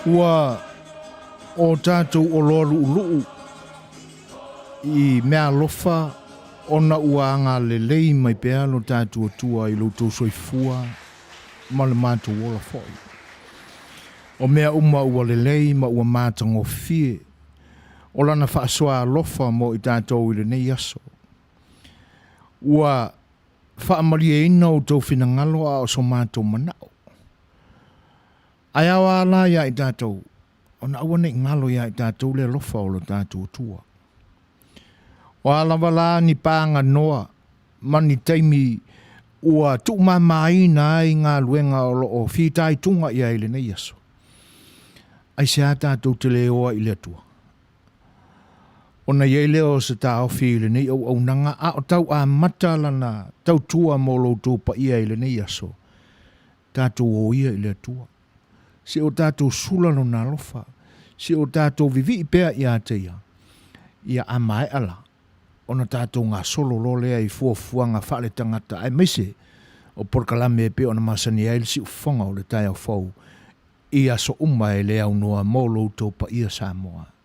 Ua o tatou oloa luʻuluʻu i meaalofa ona ua agalelei mai pea lo tatou Atua i lo outou soifua ma le matou ola foi. O mea uma ua lelei ma ua matagofie o Lana faasoa alofa mo i tatou i lenei aso. Ua faamalieina outou finagalo a o so matou manao. Ae ao a la ia i tatou, ona aua ne i galo ia i tatou le alofa o lo tatou Atua. O a lava la ni paganoa ma ni taimi ua tuumamaina ai galuega o lo o fitaituga i ai i lenei aso, aisea tatou te le o ai i le Atua? Ona i ai lea o se taofi i lenei auaunaga a o tau amata lana tautua mo lo outou paia i lenei aso, tatou o ia i le Atua. Se o tatou sula lona alofa, se o tatou vivii pea ia te ia, ia a maea la, ona tatou gasolo loa lea i fuafuaga faaletagata aemaise o polokalame e pei ona masani ai le siufofoga o le taeao fou i aso uma e le aunoa mo lo outou paia Samoa.